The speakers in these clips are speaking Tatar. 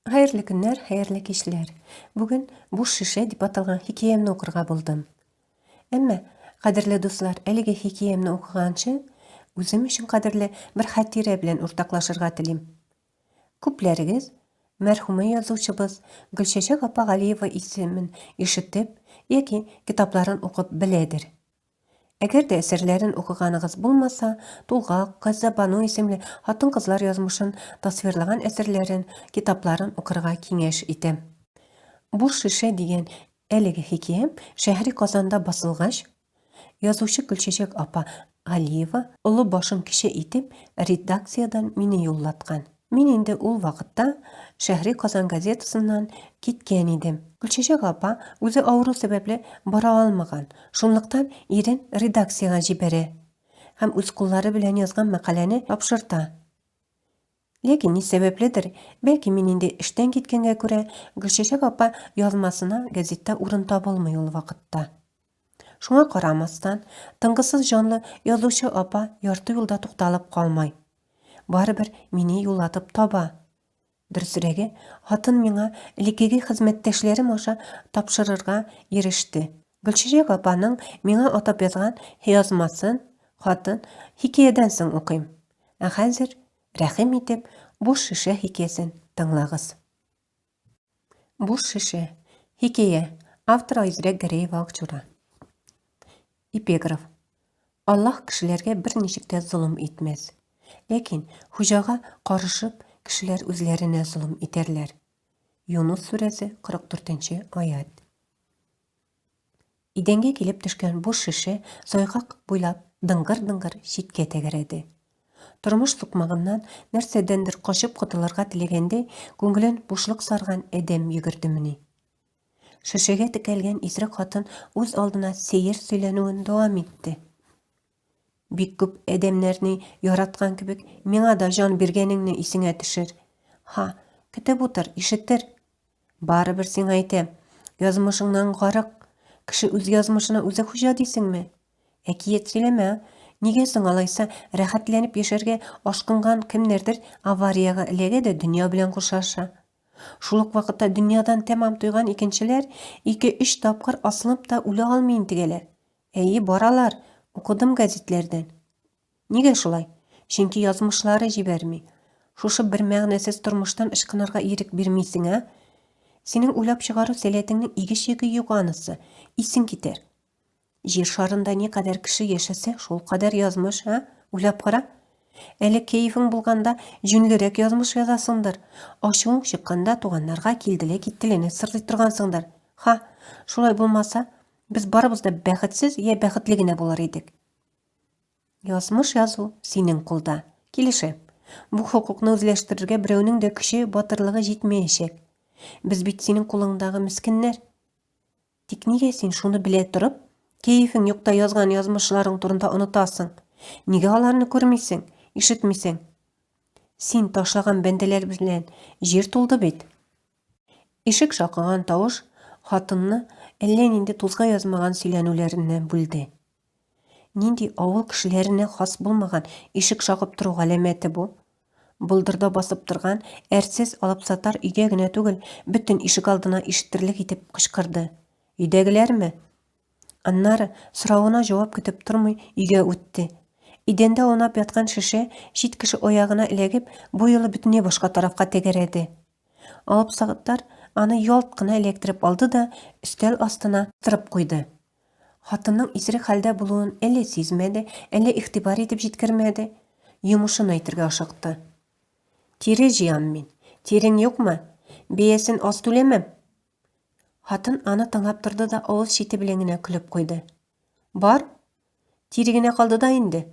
Хәерле көннәр, хәерле кичләр. Бүген Буш шешә дип аталган хикәямне укырга булдым. Әмма, кадерле дуслар, әлеге хикәямне укыганчы, үзем өчен кадерле бер хатирә белән уртаклашырга телим. Күпләрегез мәрхүмә язучыбыз Гөлчәчәк апа Галиева исемен ишетеп яки китапларын укып беләдер. Әгәр дә әсәрләрен укыганыгыз булмаса, Тулгак, Газзәбану исемле хатын-кызлар язмышын тасвирлаган әсәрләрен, китапларын укырга киңәш итәм. Буш шешә дигән әлеге хикәям Шәһри Казанда басылгач, язучы Гөлчәчәк апа Галиева, олы башын кече итеп, редакциядән мине юллаткан. Мин инде ул вакытта Шәһри Казан газетасыннан киткән идем. Гөлчәчәк апа үзе авыру сәбәпле бара алмаган, шунлыктан ирен редакциягә җибәрә һәм үз куллары белән язган мәкаләне тапшырта. Ләкин ни сәбәпледер, бәлки мин инде эштән киткәнгә күрә, Гөлчәчәк апа язмасына гәзиттә урын табылмый ул вакытта. Шуңа карамастан, тынгысыз җанлы язучы апа ярты юлда тукталып калмый. Барыбер мине юллатып таба. Дөресрәге, хатын миңа элеккеге хезмәттәшләрем аша тапшырырга иреште. Гөлчәчәк апаның миңа атап язган язмасын, хатын, хикәядән соң укыйм. Ә хәзер, рәхим итеп, Буш шешә хикәясен тыңлагыз. Буш шешә. Хикәя. Автор Айзирәк Гәрәева Акчура. Эпиграф. Аллаһ кешеләргә берничек тә золым итмәс. Ләкин хуҗага карышып, кешеләр үзләренә золым итәрләр. Юнус сүрәсе, 44 нче аять. Идәнгә килеп төшкән буш шешә сайгак буйлап дыңгыр-дыңгыр читкә тәгәрәде. Тормыш сукмагыннан нәрсәдәндер качып котылырга теләгәндәй, күңелен бушлык сарган адәм йөгердемени. Шешәгә текәлгән исерек хатын үз алдына сәер сөйләнүен дәвам итте. Бик күп адәмнәрне яраткан кебек, миңа да җан биргәнеңне исеңә төшер. Ха, көтеп утыр, ишетер. Барыбер сиңа әйтәм, язмышыңнан гарык. Кеше үз язмышына үзе хуҗа дисеңме? Әкият сөйләмә. Нигә соң алайса рәхәтләнеп яшәргә ашкынган кемнәрдер авариягә эләгә дә дөнья белән хушлаша? Шул ук вакытта дөньядан тәмам туйган икенчеләр ике-өч тапкыр асылынып та үлә алмый интегәләр. Әйе, баралар, укыдым гәзитләрдән. Нигә шулай? Чөнки язмышлары җибәрми. Шушы бер мәгънәсез тормыштан ычкынырга ирек бирмисең, ә? Синең уйлап чыгару сәләтеңнең иге-чиге юк анысы. Исең китәр. Җир шарында никадәр кеше яшәсә, шулкадәр язмыш, ә? Уйлап кара. Әле кәефең булганда җүнлерәк язмыш язасыңдыр. Ачуың чыкканда туганнарга килделе-киттелене сырлый торгансыңдыр. Ха, шулай булмаса, без барыбыз да бәхетсез йә бәхетле генә булыр идек. Язмыш язу синең кулда. Килешәм. Бу хокукны үзләштерергә берәүнең дә көче, батырлыгы җитмәячәк. Без бит синең кулыңдагы мескеннәр. Тик нигә син шуны белә торып, кәефең юкта язган язмышларың турында онытасың? Нигә аларны күрмисең, ишетмисең? Син ташлаган бәндәләр белән җир тулды бит. Ишек шакыган тавыш хатынны әллә нинди тузга язмаган сөйләнүләреннән бүлде. Нинди авыл кешеләренә хас булмаган ишек шакып тору галәмәте бу? Болдырда басып торган әрсез алыпсатар өйгә генә түгел, бөтен ишегалдына ишетерлек итеп кычкырды. Өйдәгеләрме? Аннары, соравына җавап көтеп тормый, өйгә үтте. Идәндә аунап яткан шешә, чит кеше аягына эләгеп, бу юлы бөтенләй башка тарафка тәгәрәде. Алыпсатар аны ялт кына эләктереп алды да өстәл астына тырып куйды. Хатынның исерек хәлдә булуын әллә сизмәде, әллә игътибар итеп җиткермәде, йомышын әйтергә ашыкты. Тире җыям мин. Тирең юкмы? Бәясен аз түләмәм. Хатын аны тыңлап торды да авыз чите белән генә көлеп куйды. Бар. Тире генә калды да инде.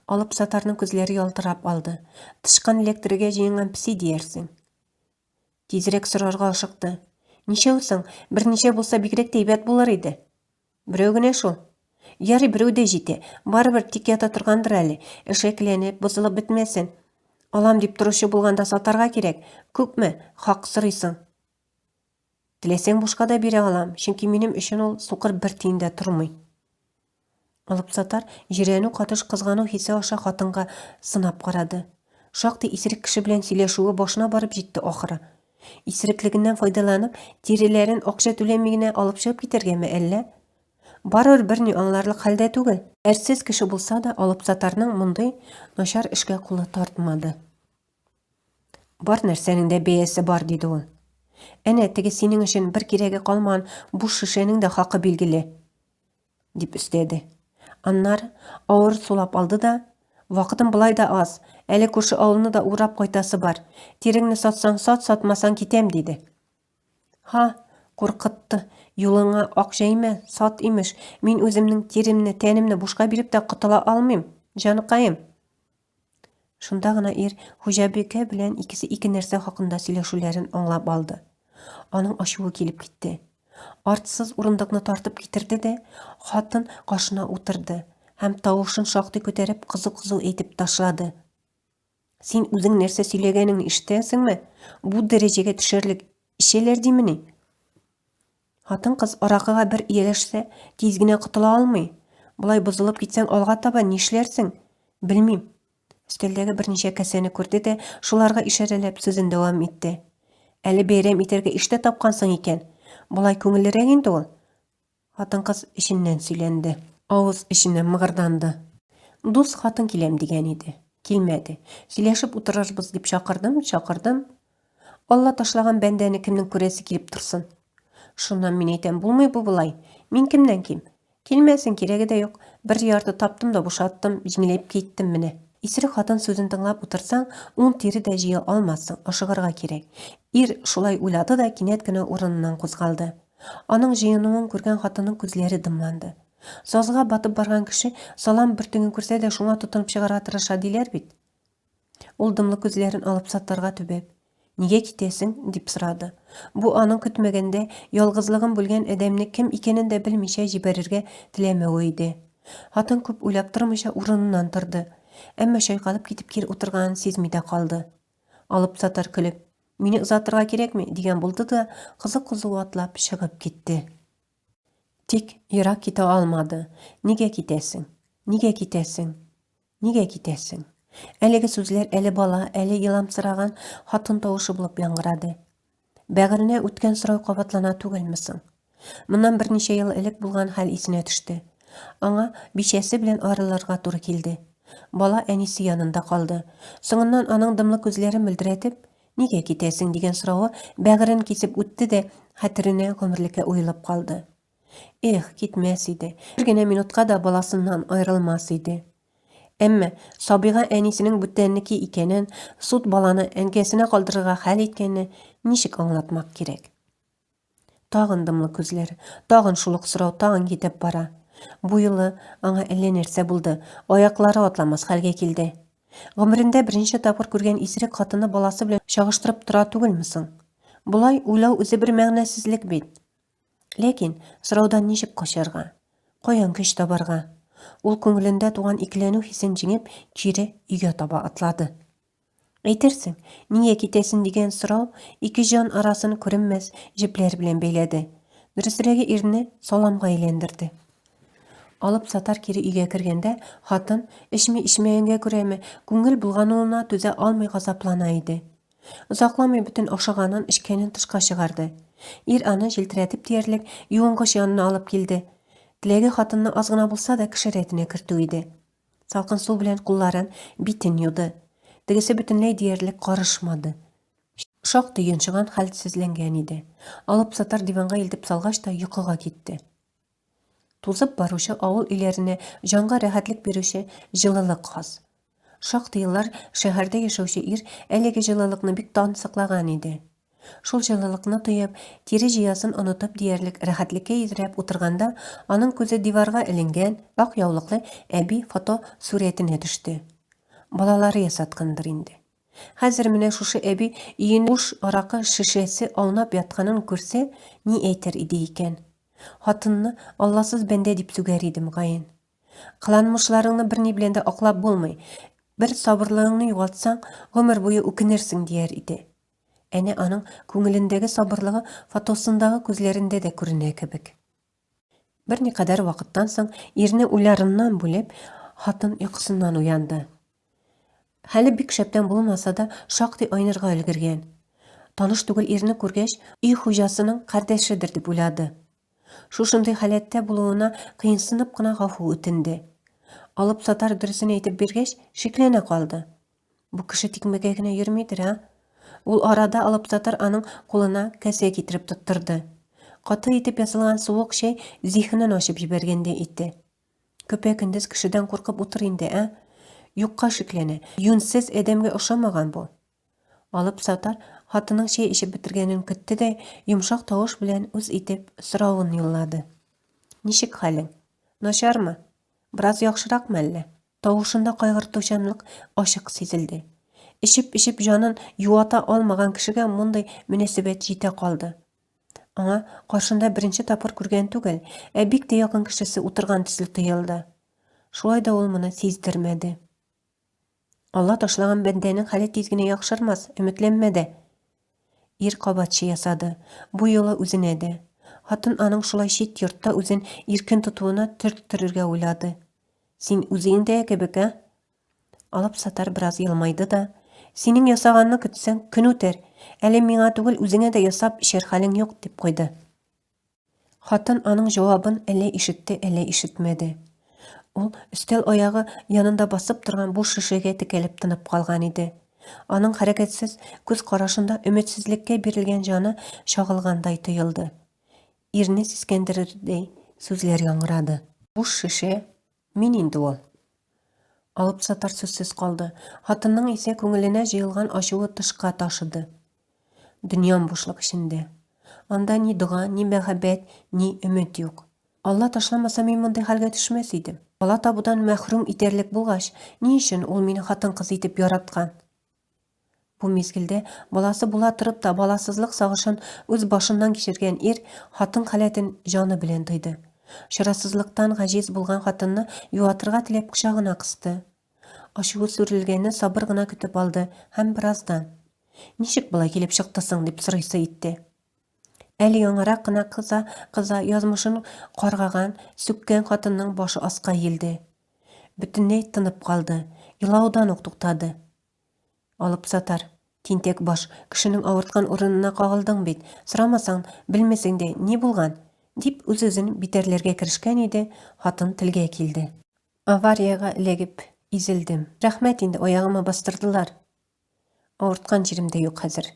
Алып сатарның күзләре ялтырап алды. Тычкан эләктерергә җыенган песи диярсең. Тизрәк сорарга ашыкты. Ничәү соң? Берничә булса бигрәк тә әйбәт булыр иде. Берәү генә шул. Ярый, берәү дә җитә. Барыбер тик ята торгандыр әле. Эшәкләнеп, бозылып бетмәсен. Алам дип торучы булганда сатарга кирәк. Күпме хак сорыйсың? Теләсәң бушка да бирә алам, чөнки минем өчен ул сукыр бер тиен дә тормый. Алыпсатар җирәнү катыш кызгану хисе аша хатынга сынап карады. Шактый исерек кеше белән сөйләшүе башына барып җитте ахры. Исереклегеннән файдаланып, тиреләрен акча түләми генә алып чыгып китәргәме әллә? Барыбер берни аңларлык хәлдә түгел. Әрсез кеше булса да, алыпсатарның мондый начар эшкә кулы тартмады. Бар нәрсәнең дә бәясе бар, диде ул. Әнә, теге синең өчен бер кирәге калмаган буш шешәнең дә хакы билгеле. Дип өстәде. Аннары авыр сулап алды да, Вакытым болай да аз, әле күрше авылны да урап кайтасы бар. Тиреңне сатсаң сат, сатмасаң китәм, диде. Һа, куркытты. Юлыңа ак җәймә, сат, имеш. Мин үземнең тиремне, тәнемне бушка биреп тә котыла алмыйм, җаныкаем. Шунда гына ир хуҗабикә белән икесе ике нәрсә хакында сөйләшүләрен аңлап алды. Аның ачуы килеп китте. Артсыз урындыкны тартып китерде дә, хатын каршына утырды һәм тавышын шактый күтәреп кызу-кызу әйтеп ташлады. Син үзең нәрсә сөйләгәнеңне ишетәсеңме? Бу дәрәҗәгә төшәрлек эчәләр димени? Хатын-кыз аракыга бер ияләшсә, тиз генә котыла алмый. Болай бозылып китсәң, алга таба нишләрсең? Белмим. Өстәлдәге берничә касәне күрде дә, шуларга ишарәләп сүзен дәвам итте. Әле бәйрәм итәргә эш тә тапкансың икән. Болай күңеллерәк инде ул. Хатын-кыз эченнән сөйләнде. Авыз эченнән мыгырданды. Дус хатын киләм дигән иде. Килмәде. Сөйләшеп утырырбыз дип чакырдым, чакырдым. Алла ташлаган бәндәне кемнең күрәсе килеп торсын. Шуннан мин әйтәм, булмый бу болай. Мин кемнән ким? Килмәсен, кирәге дә юк. Бер ярты таптым да бушаттым, җиңеләеп киттем менә. Исерек хатын сүзен тыңлап утырсаң, ун тире дә җыя алмассың, ашыгырга кирәк. Ир шулай уйлады да кинәт кенә урыныннан кузгалды. Аның җыенуын күргән хатынның күзләре дымланды. Сазга батып барган кеше салам бөртеген күрсә дә шуңа тотынып чыгарга тырыша диләр бит. Ул дымлы күзләрен алып сатарга төбәп, Нигә китәсең? дип сорады. Бу аның көтмәгәндә ялгызлыгын бүлгән адәмне кем икәнен дә белмичә җибәрергә теләмәве иде. Хатын күп уйлап тормыйча урыныннан торды. Әмма чайкалып китеп кире утырганын сизми дә калды. Алыпсатар көлеп, Мине озатырга кирәкми, дигән булды да, кызу-кызу атлап чыгып китте. Тик ерак китә алмады. Нигә китәсең? Нигә китәсең? Нигә китәсең? Әлеге сүзләр әле бала, әле еламсыраган хатын тавышы булып яңгырады. Бәгыренә үткән сорау кабатлана түгелме соң? Моннан берничә ел элек булган хәл исенә төште. Аңа бичәсе белән аерылырга туры килде. Бала әнисе янында калды. Соңыннан аның дымлы күзләрен мөлдерәтеп, Нигә китәсең? дигән соравы бәгырен кисеп үтте дә хәтеренә гомерлеккә уелып калды. Эх, китмәс иде. Бер генә минутка да баласыннан аерылмас иде. Әмма сабыйга әнисенең бүтәннеке икәнен, суд баланы әнкәсенә калдырырга хәл иткәнне ничек аңлатмак кирәк? Тагын дымлы күзләр, тагын шул ук сорау, тагын китеп бара. Бу юлы аңа әллә нәрсә булды, аяклары атламас хәлгә килде. Гомерендә беренче тапкыр күргән исерек хатыны баласы белән чагыштырып тора түгелме соң? Болай уйлау үзе бер мәгънәсезлек бит. Ләкин сораудан ничек качарга? Каян көч табарга? Ул күңелендә туган икеләнү хисен җиңеп, кире өйгә таба атлады. Әйтерсең, нигә китәсен дигән сорау ике җан арасын күренмәс җепләр белән бәйләде. Дөресрәге ирне саламга әйләндерде. Алып сатар кире өйгә кергәндә, хатын, эчми эчмәгәнгә күрәме, күңел болгануына түзә алмый газаплана иде. Озакламый бөтен ашаганын, эчкәнен тышка чыгарды. Ир аны җилтерәтеп диярлек юынгыч янына алып килде. Теләге хатынны аз гына булса да кеше рәтенә кертү иде. Салкын су белән кулларын, битен юды. Тегесе бөтенләй диярлек карышмады. Шактый йончыган, хәлсезләнгән иде. Алып-сатар диванга илтеп салгач та йокыга китте. Тузып баручы авыл өйләренә җанга рәхәтлек бирүче җылылык хас. Шактый еллар шәһәрдә яшәүче ир әлеге җылылыкны бик тансыклаган иде. Шул җылылыкны тоеп, тире җыясын онытып диярлек рәхәтлеккә изрәп утырганда, аның күзе диварга эленгән ак яулыклы әби фото сурәтенә төште. Балалары ясаткандыр инде. Хәзер менә шушы әби өендә буш аракы шешәсе аунап ятканын күрсә, ни әйтер иде икән? Хатынны Алласыз бәндә дип сүгәр иде, мөгаен. Кыланмышларыңны берни белән дә аклап булмый. Бер сабырлыгыңны югалтсаң, гомер буе үкенерсең, дияр иде. Әнә аның күңелендәге сабырлыгы фотосындагы күзләрендә дә күренә кебек. Берникадәр вакыттан соң ирне уйларыннан бүлеп, хатын йокысыннан уянды. Хәле бик шәптән булмаса да, шактый айнырга өлгергән. Таныш түгел ирне күргәч, өй хуҗасының кардәшедер дип уйлады. Шушындый халәттә булуына кыенсынып кына гафу үтенде. Алып-сатар дөресен әйтеп биргәч, шикләнә калды. Бу кеше тикмәгә генә йөрмидер, ә? Ул арада алыпсатар аның кулына кәсә китереп тоттырды. Каты итеп ясалган суык чәй зиһенен ачып җибәргәндәй итте. Көпә-көндез кешедән куркып утыр инде, ә? Юкка шикләнә. Юньсез адәмгә ошамаган бу. Алып-сатар хатынның чәй эчеп бетергәнен көтте дә, йомшак тавыш белән үз итеп соравын юллады. Ничек хәлең? Начармы? Бераз яхшыракмы әллә? Тавышында кайгыртучанлык ачык сизелде. Эчеп-эчеп җанын юата алмаган кешегә мондый мөнәсәбәт җитә калды. Аңа каршында беренче тапкыр күргән түгел, ә бик тә якын кешесе утырган төсле тоелды. Шулай да ул моны сиздермәде. Алла ташлаган бәндәнең хәле тиз генә яхшырмас, өметләнмә дә. Ир кабат чәй ясады. Бу юлы үзенә дә. Хатын аның шулай чит йортта үзен иркен тотуына төрттерергә уйлады. Син үзең дә кебек, ә? Алып сатар бераз елмайды да, Синең ясаганны көтсәң, көн үтәр. Әле миңа түгел, үзеңә дә ясап эчәр хәлең юк, дип куйды. Хатын аның җавабын әллә ишетте, әллә ишетмәде. Ул өстәл аягы янында басып торган буш шешәгә текәлеп тынып калган иде. Аның хәрәкәтсез күз карашында өметсезлеккә бирелгән җаны чагылгандай тоелды. Ирне сискәндерердәй сүзләр яңгырады. Буш шешә мин инде ул. Алыпсатар сүзсез калды. Хатынның исә күңеленә җыелган ачуы тышка ташыды. Дөньям бушлык эчендә. Анда ни дога, ни мәхәббәт, ни өмет юк. Алла ташламаса, мин мондый хәлгә төшмәс идем. Бала табудан мәхрүм итәрлек булгач, ни өчен ул мине хатын-кыз итеп яраткан? Бу мизгелдә баласы була торып та баласызлык сагышын үз башыннан кичергән ир хатын халәтен җаны белән тойды. Чарасызлыктан гаҗиз булган хатынны юатырга теләп кочагына кысты. Ачуы сүрелгәнне сабыр гына көтеп алды һәм бераздан, Ничек болай килеп чыкты соң? дип сорыйсы итте. Әле яңарак кына кыза-кыза язмышын каргаган, сүккән хатынның башы аска иелде. Бөтенләй тынып калды, елаудан ук туктады. Алыпсатар, тинтәк баш, кешенең авырткан урынына кагылдың бит, сорамасаң, белмәсәң дә, ни булган? дип үз-үзен битәрләргә керешкән иде, хатын телгә килде. Авариягә эләгеп изелдем. Рәхмәт инде, аягыма бастырдылар. Авырткан җирем дә юк хәзер.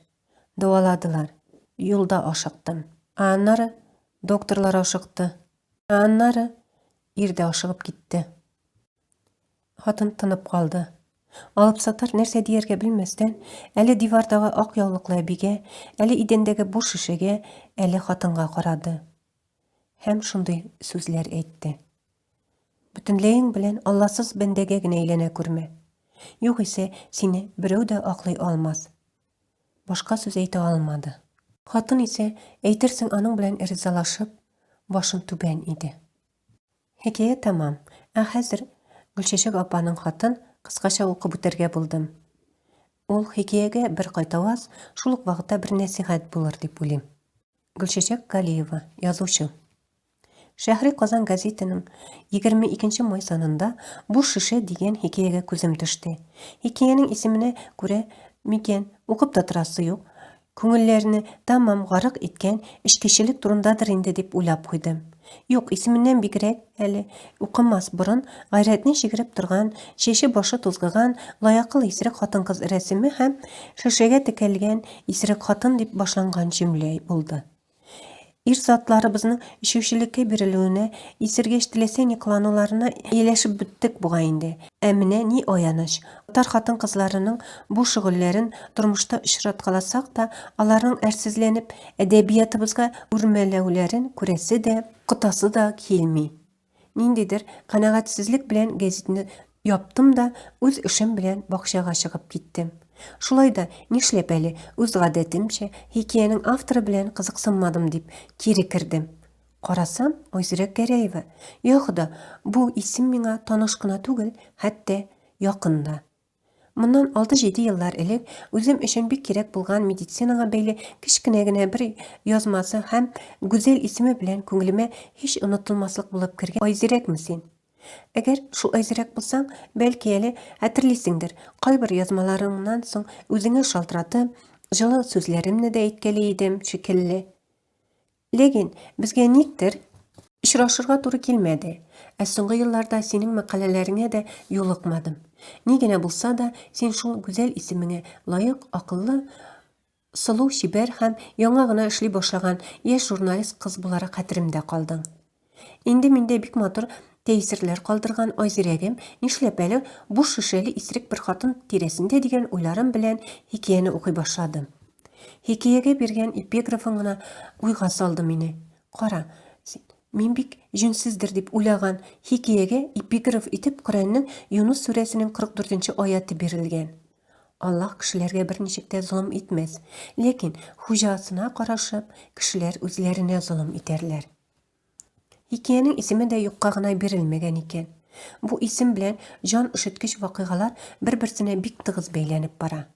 Дәваладылар. Юлда ашыктым. Ә аннары докторлар ашыкты. Ә аннары ир дә ашыгып китте. Хатын тынып калды. Алыпсатар нәрсә дияргә белмәстән, әле дивардагы ак яулыклы әбигә, әле идәндәге буш шешәгә, әле хатынга карады. Һәм шундый сүзләр әйтте. Бөтенләең белән Алласыз бәндәгә генә әйләнә күрмә. Югыйсә, сине берәү дә аклый алмас. Башка сүз әйтә алмады. Хатын исә, әйтерсең аның белән ризалашып, башын түбән иде. Хикәя тәмам. Ә хәзер Гөлчәчәк апаның хатын кыскача укып үтәргә булдым. Ул хикәягә бер кайтаваз, шул ук вакытта бер нәсыйхәт булыр дип уйлыйм. Гөлчәчәк Галиева, язучы. Шәһри Казан газетының 22 нче май санында Буш шешә дигән хикәягә күзем төште. Хикәянең исеменә күрә микән, укып та торасы юк, Күңелләрне тәмам гарык иткән эчкечелек турындадыр инде дип уйлап куйдым. Юк, исеменнән бигрәк әле, укымас борын, гайрәтне чигереп торган, чәче-башы тузгыган, лаякыл исерек хатын-кыз рәсеме һәм шешәгә текәлгән исерек хатын дип башланган җөмлә булды. Ир затларыбызның эчүчелеккә бирелүенә, исергәч теләсә ни кылануларына ияләшеп беттек бугай инде. Ә менә ни аяныч, татар хатын-кызларының бу шөгыльләрен тормышта очраткаласак та, аларның әрсезләнеп, әдәбиятыбызга үрмәләүләрен күрәсе дә, котасы да килми. Ниндидер канәгатьсезлек белән гәзитне яптым да үз эшем белән бакчага чыгып киттем. Шулай да, нишләп әле, үз гадәтемчә, хикәянең авторы белән кызыксынмадым дип, кире кердем. Карасам, Айзирәк Гәрәева. Йа Хода, бу исем миңа таныш кына түгел, хәтта якын да. Моннан алты-җиде еллар элек үзем өчен бик кирәк булган медицинага бәйле кечкенә генә бер язмасы һәм Гүзәл исеме белән күңелемә һич онытылмаслык булып кергән Айзирәкме син? Әгәр шул Айзирәк булсаң, бәлки әле хәтерлисеңдер, кайбер язмаларыңнан соң үзеңә шалтыратып, Җылы сүзләремне дә әйткәли идем шикелле. Ләкин безгә никтер очрашырга туры килмәде. Ә соңгы елларда синең мәкаләләреңә дә юлыкмадым. Ни генә булса да, син шул гүзәл исемеңә лаек, акыллы, сылу, чибәр һәм яңа гына эшли башлаган яшь журналист кыз буларак хәтеремдә калдың. Инде миндә бик матур тәэсирләр калдырган Айзирәгем нишләп әле буш шешәле исерек бер хатын тирәсендә дигән уйларым белән хикәяне укый башладым. Хикәягә биргән эпиграфың гына уйга салды мине. Кара, син, мин бик җүнсездер дип уйлаган хикәягә эпиграф итеп Коръәннең Юныс сүрәсенең 44 нче аяте бирелгән. Аллаһ кешеләргә берничек тә золым итмәс, ләкин хуҗасына карашып, кешеләр үзләренә золым итәрләр. Хикәянең исеме дә юкка гына бирелмәгән икән. Бу исем белән җан өшеткеч вакыйгалар бер-берсенә бик тыгыз бәйләнеп бара.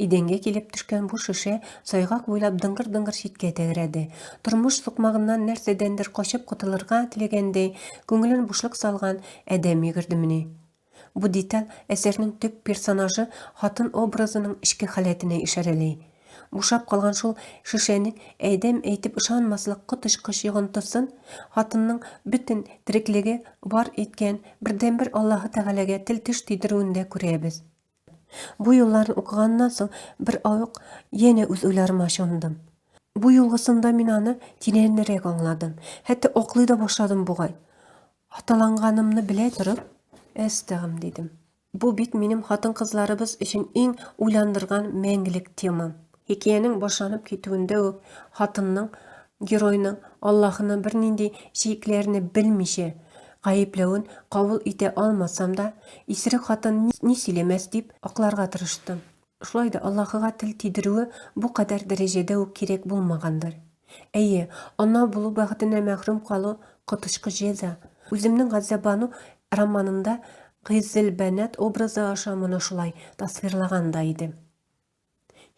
Идәнгә килеп төшкән бу шешә сайгак буйлап дыңгыр-дыңгыр читкә тәгәрәде. Тормыш сукмагыннан нәрсәдәндер качып котылырга теләгәндәй, күңелен бушлык салган адәм йөгердемени. Бу деталь әсәрнең төп персонажы хатын образының эчке халәтенә ишарәли. Бушап калган шул шешәнең адәм әйтеп ышанмаслык коточкыч йогынтысын хатынның бөтен тереклеге бар иткән бердәнбер Аллаһы Тәгаләгә тел-теш тидерүендә күрәбез. Бу юлларны укыганнан соң бер авык янә үз уйларыма чумдым. Бу юлгысында мин аны тирәнрәк аңладым, хәтта аклый да башладым бугай. Хаталанганымны белә торып, әстәгым дидем. Бу бит минем хатын-кызларыбыз өчен иң уйландырган мәңгелек тема. Хикәянең башланып китүендә үк хатынның, геройның Аллаһыны бернинди чикләрне белмичә гаепләвен кабул итә алмасам да, исерек хатын ни сөйләмәс дип акларга тырыштым. Шулай да Аллаһыга тел тидерүе бу кадәр дәрәҗәдә үк кирәк булмагандыр. Әйе, ана булу бәхетеннән мәхрүм калу коточкыч җәза. Үземнең Газзәбану романында Гыйззелбәнат образы аша моны шулай тасвирлаган да идем.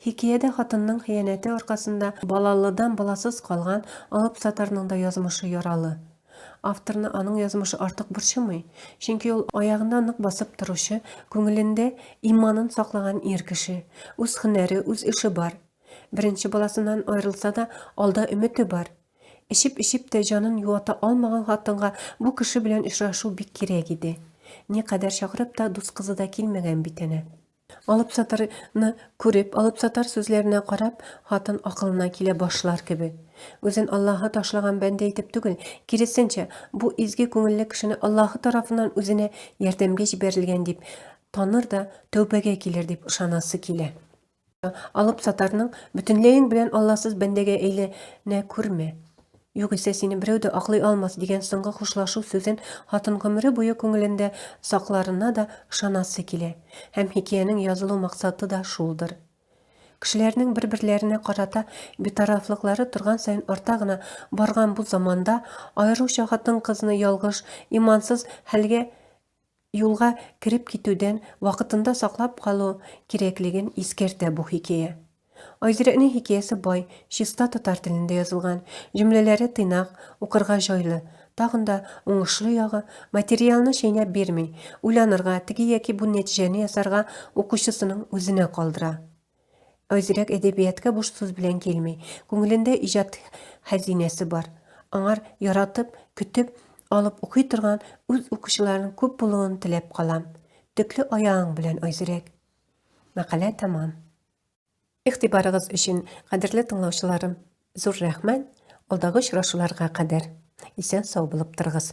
Хикәядә хатынның хыянәте аркасында балалыдан баласыз калган Алыпсатарның да язмышы яралы. Авторны аның язмышы артык борчымый, чөнки ул аягында нык басып торучы, күңелендә иманын саклаган ир кеше. Үз һөнәре, үз эше бар. Беренче баласыннан аерылса да, алда өмете бар. Эчеп-эчеп тә җанын юата алмаган хатынга бу кеше белән очрашу бик кирәк иде. Никадәр чакырып та дус кызы да килмәгән бит әнә. Алыпсатарны күреп, алыпсатар сүзләренә карап, хатын акылына килә башлар кебек. Үзен Аллаһы ташлаган бәндә итеп түгел, киресенчә, бу изге күңелле кешене Аллаһы тарафыннан үзенә ярдәмгә җибәрелгән дип таныр да тәүбәгә килер дип ышанасы килә. Алыпсатарның бөтенләең белән Алласыз бәндәгә әйләнә күрмә. Югыйсә сине берәү дә аклый алмас, дигән соңгы хушлашу сүзен хатын гомере буе күңелендә сакларына да ышанасы килә. Һәм хикәянең язылу максаты да шулдыр. Кешеләрнең бер-берләренә карата битарафлыклары торган саен арта гына барган бу заманда, аеруча хатын-кызны ялгыш, имансыз хәлгә юлга кереп китүдән вакытында саклап калу кирәклеген искәртә бу хикәя. Айзирәкнең хикәясе бай, чиста татар телендә язылган, җөмләләре тыйнак, укырга җайлы. Тагын да уңышлы ягы, материалны чәйнәп бирми, уйланырга, теге яки бу нәтиҗәне ясарга укучысының үзенә калдыра. Айзирәк әдәбиятка буш сүз белән килми, күңелендә иҗат хәзинәсе бар. Аңар яратып, көтеп алып укый торган үз укучыларының күп булуын теләп калам. Төкле аягың белән, Айзирәк. Мәкалә тәмам. Игътибарыгыз өчен, кадерле тыңлаучыларым, зур рәхмәт, алдагы очрашуларга кадәр исән-сау булып торыгыз.